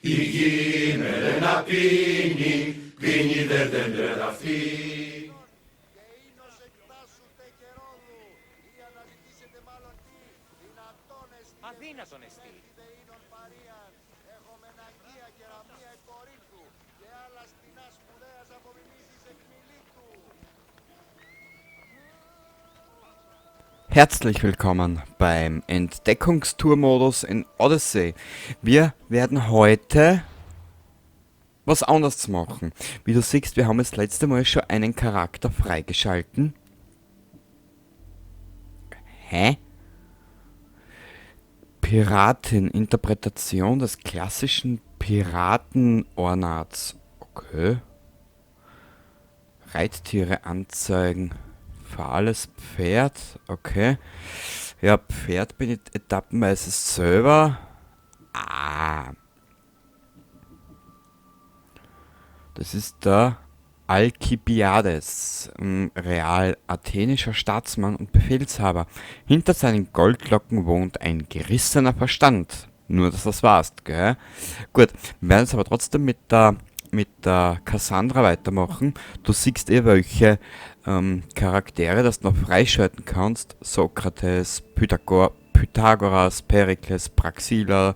Η γη με να πίνει, πίνει δε δέντρα αυτή. Αδύνατον εστί. Herzlich willkommen beim Entdeckungstour-Modus in Odyssey. Wir werden heute was anderes machen. Wie du siehst, wir haben das letzte Mal schon einen Charakter freigeschalten. Hä? Piratin, Interpretation des klassischen Piratenornats. Okay. Reittiere anzeigen. Fahles Pferd, okay. Ja, Pferd bin ich etappenweise selber. Ah. Das ist der Alkibiades, ein real athenischer Staatsmann und Befehlshaber. Hinter seinen Goldlocken wohnt ein gerissener Verstand. Nur, dass das war's, gell? Gut, wir werden es aber trotzdem mit der Kassandra weitermachen. Du siehst eh, welche Charaktere das du noch freischalten kannst. Sokrates, Pythagoras, Perikles, Praxila,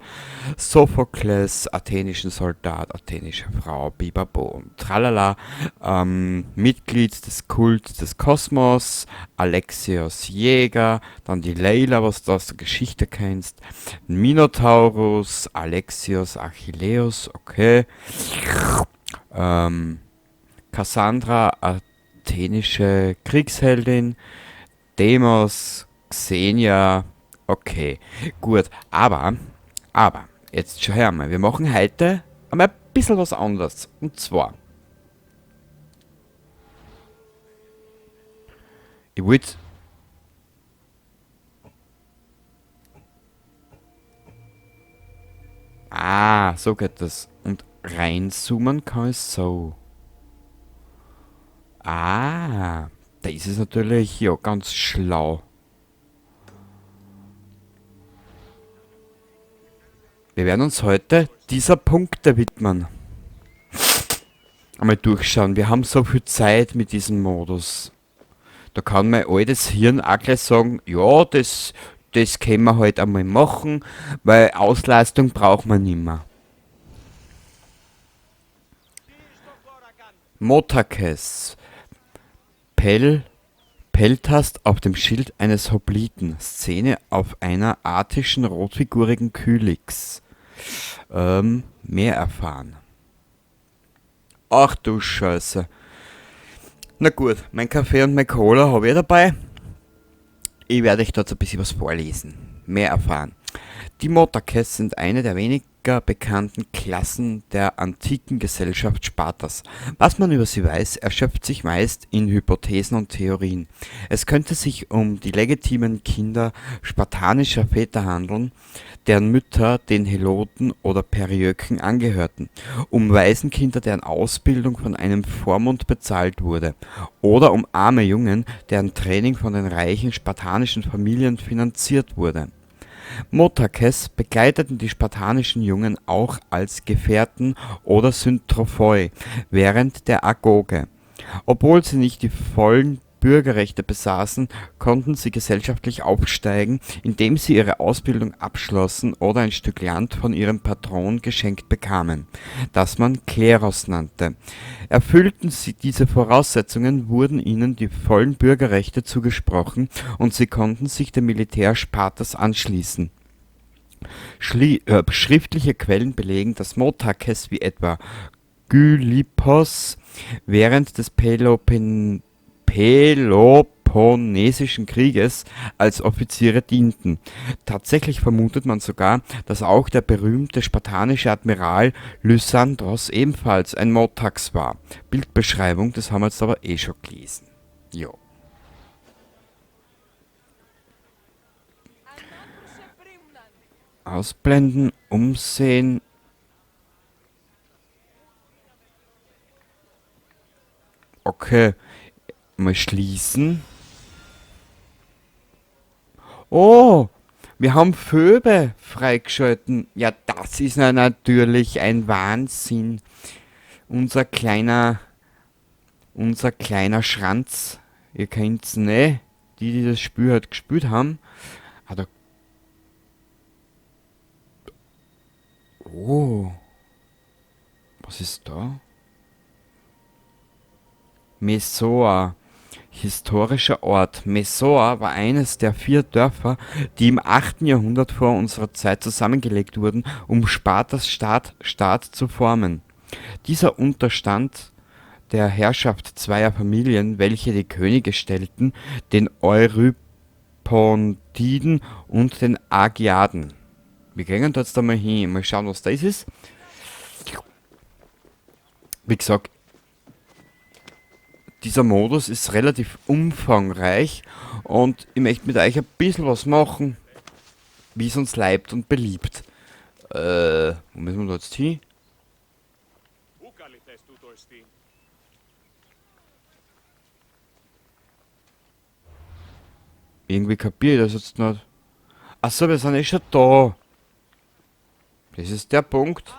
Sophokles, athenischen Soldat, athenische Frau, Bibabo und tralala, Mitglied des Kults des Kosmos, Alexios Jäger, dann die Leila, was du aus der Geschichte kennst, Minotaurus, Alexios Achilleus, okay, Kassandra, athenische Kriegsheldin, Demos, Xenia, okay, gut, aber, jetzt schau her mal, wir machen heute einmal ein bisschen was anderes, und zwar, ich wollte, ah, so geht das, und reinzoomen kann ich so. Ah, das ist natürlich, ja, ganz schlau. Wir werden uns heute dieser Punkte widmen. Einmal durchschauen. Wir haben so viel Zeit mit diesem Modus. Da kann mein altes Hirn auch gleich sagen, ja, das können wir halt einmal machen, weil Auslastung braucht man nimmer. Motakes. Peltast auf dem Schild eines Hopliten. Szene auf einer attischen rotfigurigen Kylix. Mehr erfahren. Ach du Scheiße. Na gut, mein Kaffee und mein Cola habe ich dabei. Ich werde euch dazu ein bisschen was vorlesen. Mehr erfahren. Die Motakes sind eine der weniger bekannten Klassen der antiken Gesellschaft Spartas. Was man über sie weiß, erschöpft sich meist in Hypothesen und Theorien. Es könnte sich um die legitimen Kinder spartanischer Väter handeln, deren Mütter den Heloten oder Periöken angehörten, um Waisenkinder, deren Ausbildung von einem Vormund bezahlt wurde, oder um arme Jungen, deren Training von den reichen spartanischen Familien finanziert wurde. Motakes begleiteten die spartanischen Jungen auch als Gefährten oder Syntrophoi während der Agoge. Obwohl sie nicht die vollen Bürgerrechte besaßen, konnten sie gesellschaftlich aufsteigen, indem sie ihre Ausbildung abschlossen oder ein Stück Land von ihrem Patron geschenkt bekamen, das man Kleros nannte. Erfüllten sie diese Voraussetzungen, wurden ihnen die vollen Bürgerrechte zugesprochen und sie konnten sich dem Militär Spartas anschließen. Schriftliche Quellen belegen, dass Motakes wie etwa Gylippos während des Peloponnesischen Krieges als Offiziere dienten. Tatsächlich vermutet man sogar, dass auch der berühmte spartanische Admiral Lysandros ebenfalls ein Motax war. Bildbeschreibung, das haben wir jetzt aber eh schon gelesen. Jo. Ausblenden, umsehen. Okay. Mal schließen. Oh, Wir haben Phoebe freigeschalten. Ja, das ist natürlich ein Wahnsinn. Unser kleiner Schranz. Ihr kennt's, ne? Die, die das Spiel halt gespielt haben. Ah, da. Oh. Was ist da? Messoa. Historischer Ort. Messoa war eines der 4 Dörfer, die im 8. Jahrhundert vor unserer Zeit zusammengelegt wurden, um Spartas Staat zu formen. Dieser unterstand der Herrschaft zweier Familien, welche die Könige stellten, den Eurypontiden und den Agiaden. Wir gehen da jetzt einmal hin, mal schauen, was das ist. Wie gesagt, dieser Modus ist relativ umfangreich und ich möchte mit euch ein bisschen was machen, wie es uns leibt und beliebt. Wo müssen wir da jetzt hin? Irgendwie kapiere ich das jetzt nicht. Achso, wir sind eh schon da. Das ist der Punkt.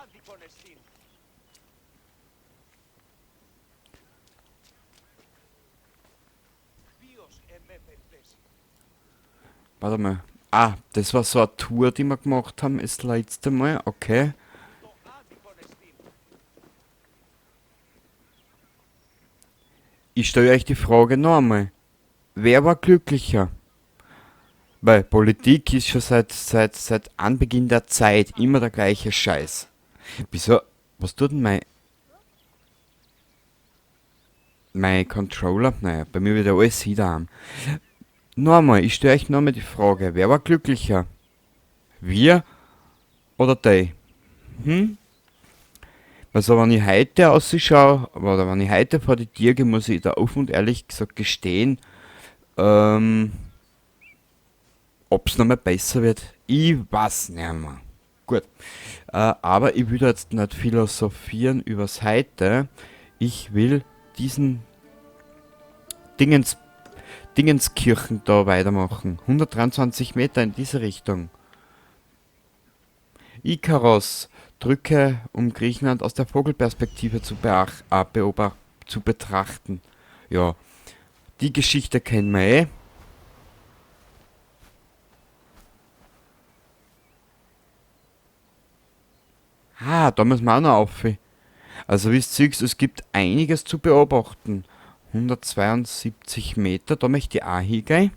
Warte mal. Ah, das war so eine Tour, die wir gemacht haben, das letzte Mal. Okay. Ich stelle euch die Frage noch einmal. Wer war glücklicher? Weil Politik ist schon seit Anbeginn der Zeit immer der gleiche Scheiß. Wieso? Was tut denn mein Controller? Naja, bei mir wird ja alles wieder an. Noch einmal, ich stelle euch nochmal die Frage, wer war glücklicher? Wir oder die? Hm? Also wenn ich heute ausschaue, oder wenn ich heute vor die Tür gehe, muss ich da offen und ehrlich gesagt gestehen, ob's nochmal besser wird, ich weiß nicht mehr. Gut, aber ich will da jetzt nicht philosophieren übers Heute. Ich will diesen Dingenskirchen da weitermachen. 123 Meter in diese Richtung. Ikaros, drücke, um Griechenland aus der Vogelperspektive zu betrachten. Ja, die Geschichte kennen wir eh. Ah, da müssen wir auch noch auf. Also wie du siehst, es gibt einiges zu beobachten. 172 Meter, da möchte ich auch hingehen.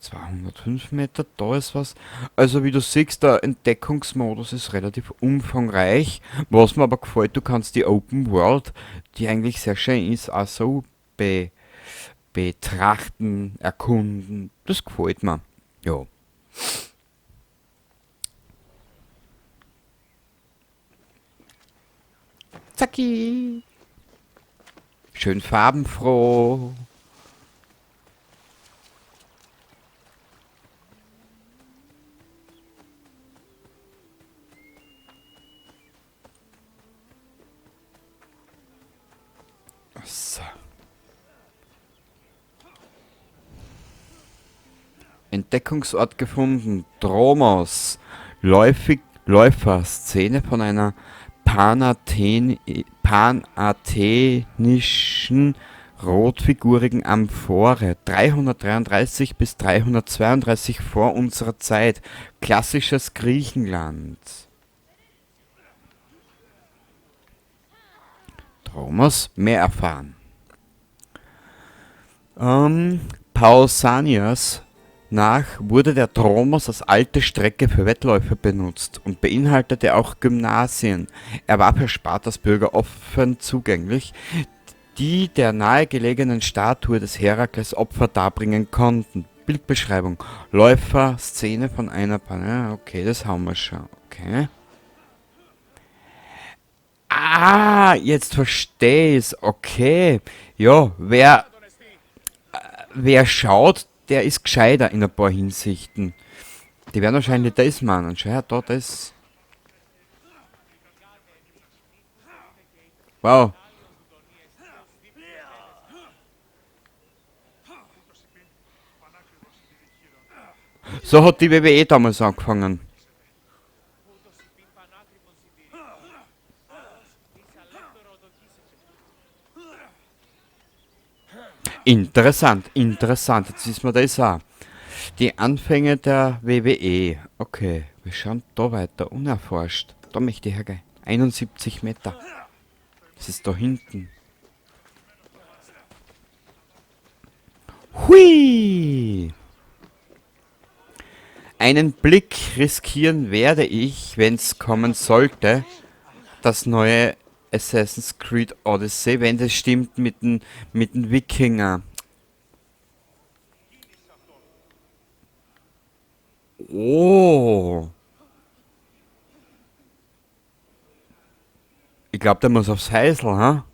205 Meter, da ist was. Also wie du siehst, der Entdeckungsmodus ist relativ umfangreich. Was mir aber gefällt, du kannst die Open World, die eigentlich sehr schön ist, auch so betrachten, erkunden. Das gefällt mir. Ja. Zacki! Schön farbenfroh. So. Entdeckungsort gefunden. Dromos. Läufer-Szene von einer panathenischen rotfigurigen Amphore, 333 bis 332 vor unserer Zeit, klassisches Griechenland. Dromos, mehr erfahren. Pausanias nach wurde der Dromos als alte Strecke für Wettläufe benutzt und beinhaltete auch Gymnasien. Er war für Spartas Bürger offen zugänglich, die der nahegelegenen Statue des Herakles Opfer darbringen konnten. Bildbeschreibung: Läufer, Szene von einer Panne. Okay, das haben wir schon. Okay. Ah, jetzt verstehe ich's. Okay. Ja, wer schaut, der ist gescheiter in ein paar Hinsichten. Die werden wahrscheinlich das meinen. Schau her, da, das. Wow. So hat die WWE damals angefangen. Interessant, interessant. Jetzt wissen wir das auch. Die Anfänge der WWE. Okay, wir schauen da weiter. Unerforscht. Da möchte ich hergehen. 71 Meter. Das ist da hinten. Hui! Einen Blick riskieren werde ich, wenn's kommen sollte, das neue Assassin's Creed Odyssey, wenn das stimmt mit den Wikinger. Oh! Ich glaube, der muss aufs Häusl, ha?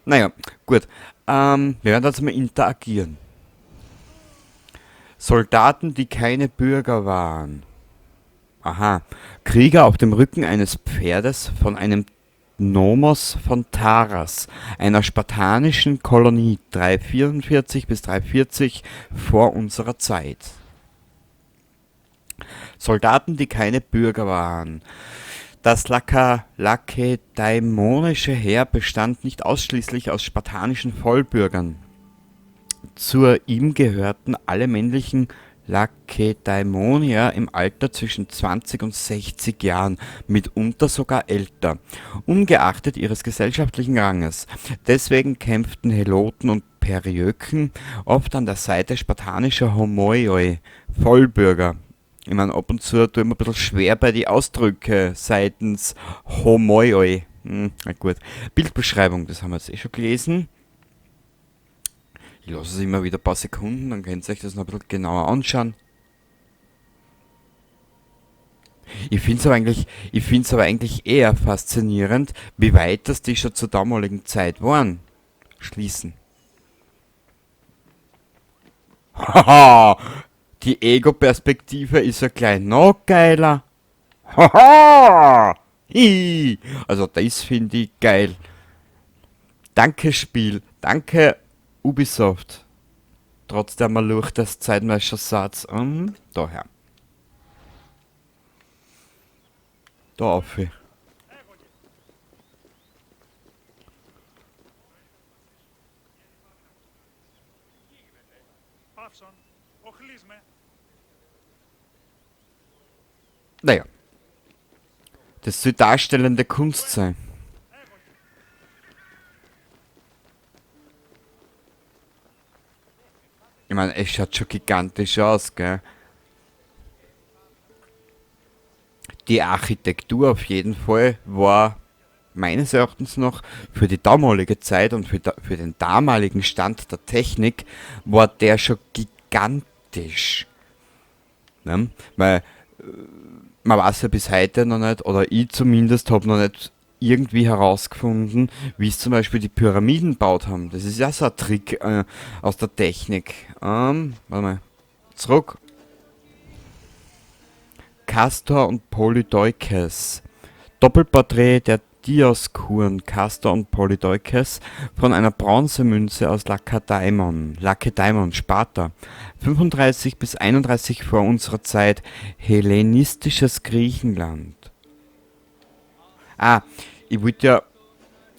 Naja, gut. Wir werden jetzt mal interagieren. Soldaten, die keine Bürger waren. Aha. Krieger auf dem Rücken eines Pferdes von einem Nomos von Taras, einer spartanischen Kolonie 344 bis 340 vor unserer Zeit. Soldaten, die keine Bürger waren. Das lakedaimonische Heer bestand nicht ausschließlich aus spartanischen Vollbürgern. Zu ihm gehörten alle männlichen Lakedaimonier im Alter zwischen 20 und 60 Jahren, mitunter sogar älter, ungeachtet ihres gesellschaftlichen Ranges. Deswegen kämpften Heloten und Periöken oft an der Seite spartanischer Homoioi, Vollbürger. Ich meine, ab und zu tue ich mir ein bisschen schwer bei den Ausdrücken seitens Homoioi. Na gut. Bildbeschreibung, das haben wir jetzt eh schon gelesen. Ich lasse es immer wieder ein paar Sekunden, dann könnt ihr euch das noch ein bisschen genauer anschauen. Ich find's aber eigentlich, eher faszinierend, wie weit das die schon zur damaligen Zeit waren. Schließen. Haha! Die Ego-Perspektive ist ja gleich noch geiler. Haha! Hi! Also das finde ich geil. Danke Spiel, danke Ubisoft. Trotz der Maluch des Zeitmeistersatz. Daher. Da auf. Naja. Das soll darstellende Kunst sein. Ich meine, es schaut schon gigantisch aus, gell? Die Architektur auf jeden Fall war meines Erachtens noch für die damalige Zeit und für den damaligen Stand der Technik war der schon gigantisch. Ne? Weil man weiß ja bis heute noch nicht, oder ich zumindest habe noch nicht irgendwie herausgefunden, wie es zum Beispiel die Pyramiden gebaut haben. Das ist ja so ein Trick aus der Technik. Warte mal. Zurück. Kastor und Polydeukes. Doppelporträt der Dioskuren Kastor und Polydeukes von einer Bronzemünze aus Lakedaimon, Sparta. 35 bis 31 vor unserer Zeit, hellenistisches Griechenland. Ah, ich wollte ja...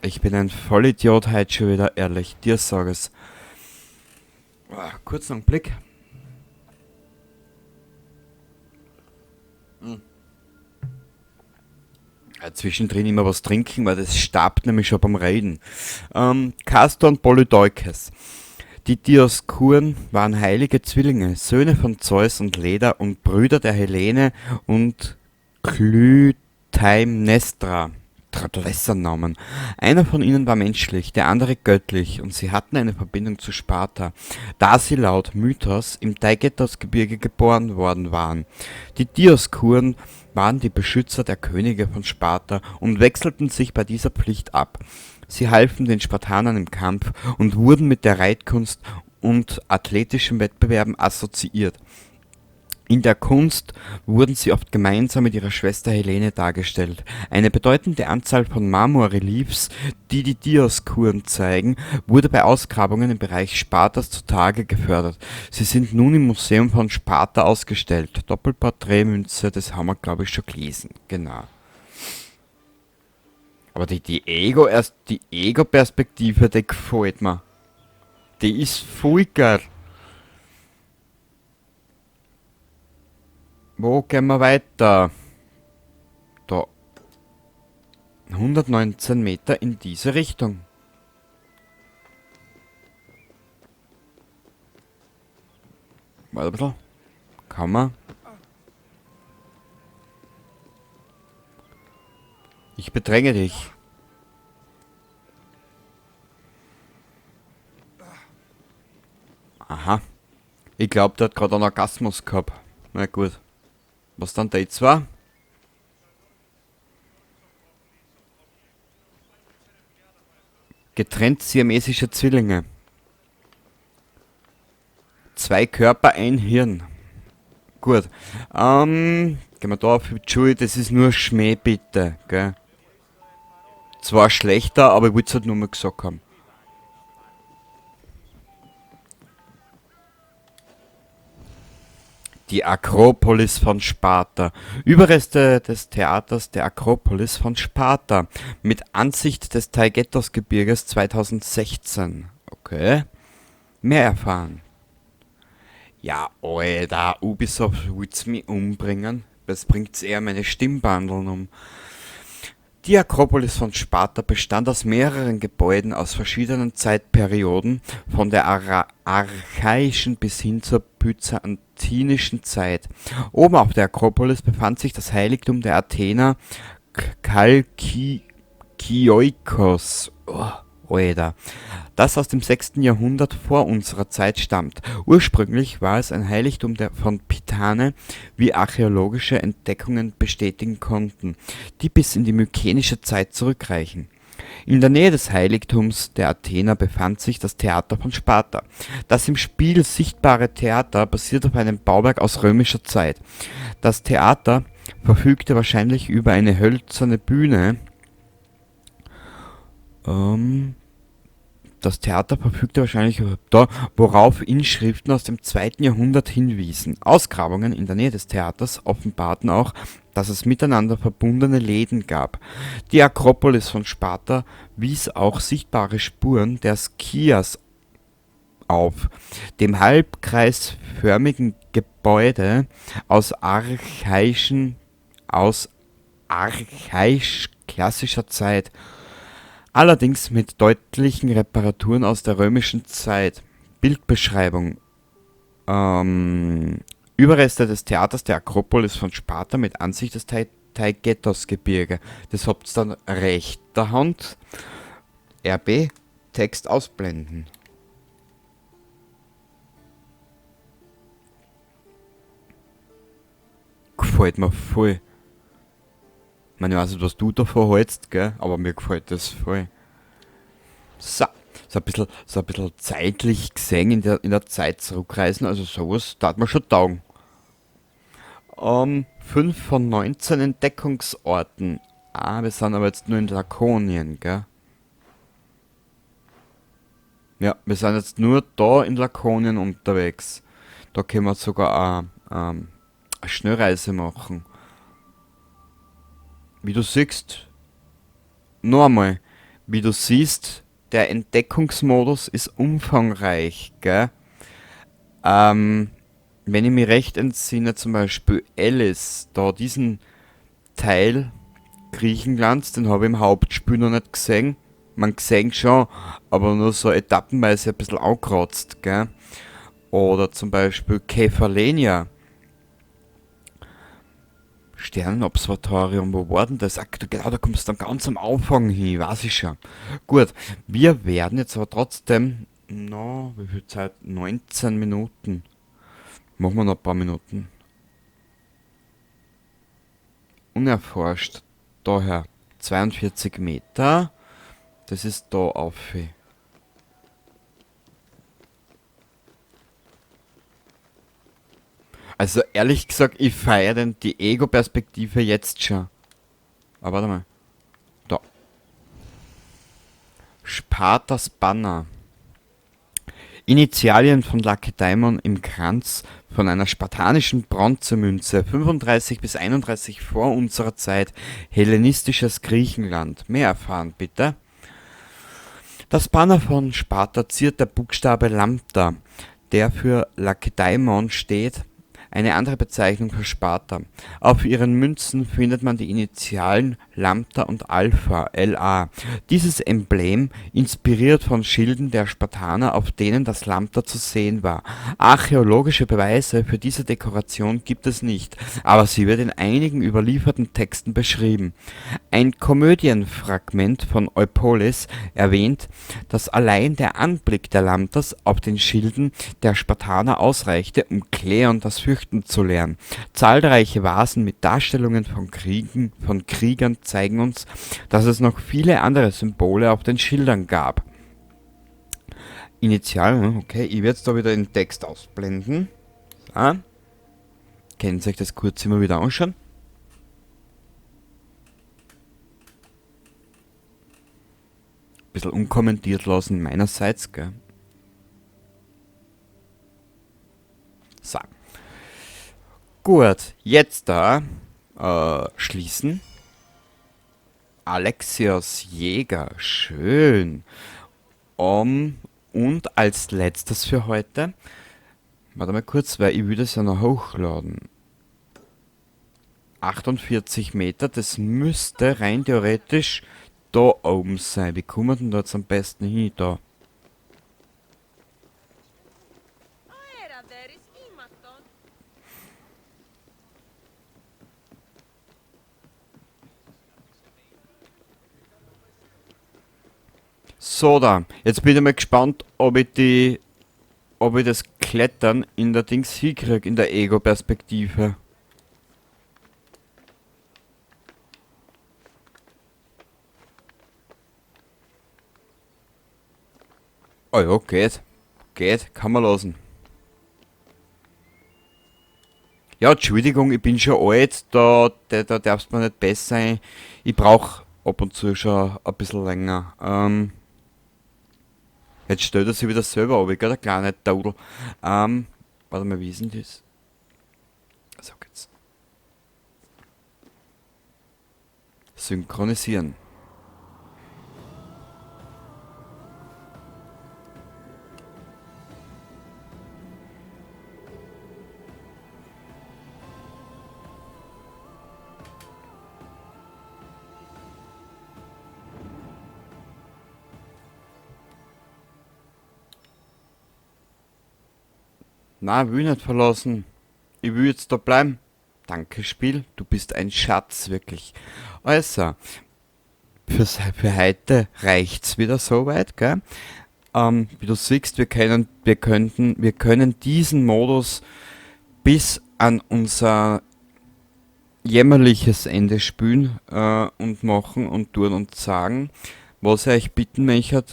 Ich bin ein Vollidiot heute schon wieder, ehrlich, dir sag es. Ah, kurzen Augenblick. Ja, zwischendrin immer was trinken, weil das starb nämlich schon beim Reden. Kastor und Polydeukes. Die Dioskuren waren heilige Zwillinge, Söhne von Zeus und Leda und Brüder der Helene und Klytaimnestra. Namen. Einer von ihnen war menschlich, der andere göttlich, und sie hatten eine Verbindung zu Sparta, da sie laut Mythos im Taygetos-Gebirge geboren worden waren. Die Dioskuren waren die Beschützer der Könige von Sparta und wechselten sich bei dieser Pflicht ab. Sie halfen den Spartanern im Kampf und wurden mit der Reitkunst und athletischen Wettbewerben assoziiert. In der Kunst wurden sie oft gemeinsam mit ihrer Schwester Helene dargestellt. Eine bedeutende Anzahl von Marmorreliefs, die die Dioskuren zeigen, wurde bei Ausgrabungen im Bereich Spartas zutage gefördert. Sie sind nun im Museum von Sparta ausgestellt. Doppelporträtmünze, das haben wir, glaube ich, schon gelesen. Genau. Aber die Ego-Perspektive, die gefällt mir. Die ist voll geil. Wo gehen wir weiter? Da. 119 Meter in diese Richtung. Warte ein bisschen. Kann man. Ich bedränge dich. Aha. Ich glaube, der hat gerade einen Orgasmus gehabt. Na gut. Was dann da jetzt war? Getrennt siamesische Zwillinge. 2 Körper, ein Hirn. Gut. Gehen wir da auf. Entschuldigung, das ist nur Schmäh, bitte. Gell? Zwar schlechter, aber ich wollte es halt nur mal gesagt haben. Die Akropolis von Sparta. Überreste des Theaters der Akropolis von Sparta. Mit Ansicht des Taygetos-Gebirges 2016. Okay. Mehr erfahren. Ja, Alter, Ubisoft will's mich umbringen. Das bringt's eher meine Stimmbandeln um. Die Akropolis von Sparta bestand aus mehreren Gebäuden aus verschiedenen Zeitperioden, von der archaischen bis hin zur byzantinischen Zeit. Oben auf der Akropolis befand sich das Heiligtum der Athena Chalkioikos. Oh, Alter. Das aus dem 6. Jahrhundert vor unserer Zeit stammt. Ursprünglich war es ein Heiligtum von Pitane, wie archäologische Entdeckungen bestätigen konnten, die bis in die mykenische Zeit zurückreichen. In der Nähe des Heiligtums der Athener befand sich das Theater von Sparta. Das im Spiel sichtbare Theater basiert auf einem Bauwerk aus römischer Zeit. Das Theater verfügte wahrscheinlich über eine hölzerne Bühne. Das Theater verfügte wahrscheinlich über da, worauf Inschriften aus dem 2. Jahrhundert hinwiesen. Ausgrabungen in der Nähe des Theaters offenbarten auch, dass es miteinander verbundene Läden gab. Die Akropolis von Sparta wies auch sichtbare Spuren der Skias auf, dem halbkreisförmigen Gebäude aus archaisch klassischer Zeit. Allerdings mit deutlichen Reparaturen aus der römischen Zeit. Bildbeschreibung. Überreste des Theaters der Akropolis von Sparta mit Ansicht des Taygetos-Gebirge. Das habt ihr dann rechter Hand. RB, Text ausblenden. Gefällt mir voll. Ich meine, ich weiß nicht, was du davon hältst, gell? Aber mir gefällt das voll. So ein bisschen zeitlich gesehen in der Zeit zurückreisen, also sowas tat mir schon taugen. 5 von 19 Entdeckungsorten. Ah, wir sind aber jetzt nur in Lakonien, gell? Ja, wir sind jetzt nur da in Lakonien unterwegs. Da können wir sogar auch, eine Schnellreise machen. Wie du siehst, noch einmal, wie du siehst, der Entdeckungsmodus ist umfangreich, gell? Wenn ich mich recht entsinne, zum Beispiel Elis, da diesen Teil Griechenlands, den habe ich im Hauptspiel noch nicht gesehen. Man gesehen schon, aber nur so etappenweise ein bisschen angekratzt, gell? Oder zum Beispiel Kefalenia. Sternenobservatorium, wo war denn das? Ach, genau, da kommst du dann ganz am Anfang hin, weiß ich schon. Gut, wir werden jetzt aber trotzdem noch, wie viel Zeit? 19 Minuten. Machen wir noch ein paar Minuten. Unerforscht. Daher 42 Meter. Das ist da auf. Also ehrlich gesagt, ich feiere denn die Ego-Perspektive jetzt schon. Aber warte mal. Da. Spartas Banner. Initialien von Lakedaimon im Kranz von einer spartanischen Bronzemünze, 35 bis 31 vor unserer Zeit, hellenistisches Griechenland. Mehr erfahren bitte. Das Banner von Sparta ziert der Buchstabe Lambda, der für Lakedaimon steht, eine andere Bezeichnung für Sparta. Auf ihren Münzen findet man die Initialen Lambda und Alpha, LA. Dieses Emblem, inspiriert von Schilden der Spartaner, auf denen das Lambda zu sehen war. Archäologische Beweise für diese Dekoration gibt es nicht, aber sie wird in einigen überlieferten Texten beschrieben. Ein Komödienfragment von Eupolis erwähnt, dass allein der Anblick der Lambdas auf den Schilden der Spartaner ausreichte, um Kleon das Fürchten zu lernen. Zahlreiche Vasen mit Darstellungen von Kriegern zeigen uns, dass es noch viele andere Symbole auf den Schildern gab. Initial, okay, ich werde jetzt da wieder den Text ausblenden. So. Könnt ihr euch das kurz immer wieder anschauen? Bisschen unkommentiert lassen meinerseits, gell? So. Gut, jetzt da schließen. Alexios Jäger, schön. Und als letztes für heute, warte mal kurz, weil ich will das ja noch hochladen. 48 Meter, das müsste rein theoretisch da oben sein. Wie kommen wir denn da jetzt am besten hin? Da. So da, jetzt bin ich mal gespannt, ob ich das Klettern in der Dings hinkrieg, in der Ego-Perspektive. Oh ja, geht. Geht, kann man lassen. Ja, Entschuldigung, ich bin schon alt, da darfst du mir nicht besser sein. Ich brauch ab und zu schon ein bisschen länger. Jetzt stellt er sich wieder selber ab, gell, der kleine Dodel. Warte mal, wie ist denn das? So geht's. Synchronisieren. Na, will nicht verlassen. Ich will jetzt da bleiben. Danke, Spiel. Du bist ein Schatz, wirklich. Also, für heute reicht's wieder soweit, gell? Wie du siehst, wir können diesen Modus bis an unser jämmerliches Ende spülen und machen und tun und sagen. Was ich euch bitten möchte,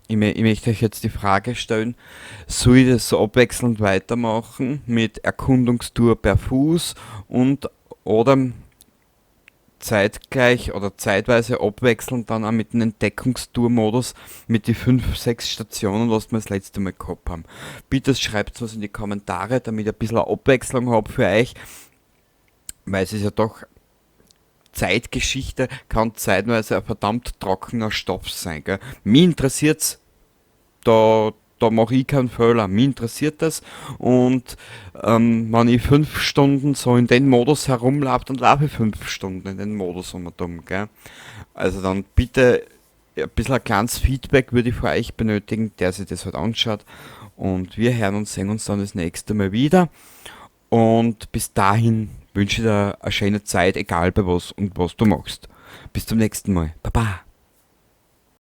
ich möchte euch jetzt die Frage stellen, soll ich das so abwechselnd weitermachen mit Erkundungstour per Fuß und oder zeitgleich oder zeitweise abwechselnd dann auch mit dem Entdeckungstour-Modus mit die 5, 6 Stationen, was wir das letzte Mal gehabt haben. Bitte schreibt was in die Kommentare, damit ich ein bisschen eine Abwechslung hab für euch, weil es ist ja doch Zeitgeschichte kann zeitweise ein verdammt trockener Stoff sein. Gell? Mich interessiert's, da mache ich keinen Fehler, mich interessiert das und wenn ich 5 Stunden so in den Modus herumlaufe, dann laufe ich 5 Stunden in den Modus um und um. Gell? Also dann bitte ein bisschen ein kleines Feedback würde ich von euch benötigen, der sich das halt anschaut, und wir hören und sehen uns dann das nächste Mal wieder und bis dahin wünsche dir eine schöne Zeit, egal bei was und was du machst. Bis zum nächsten Mal. Baba.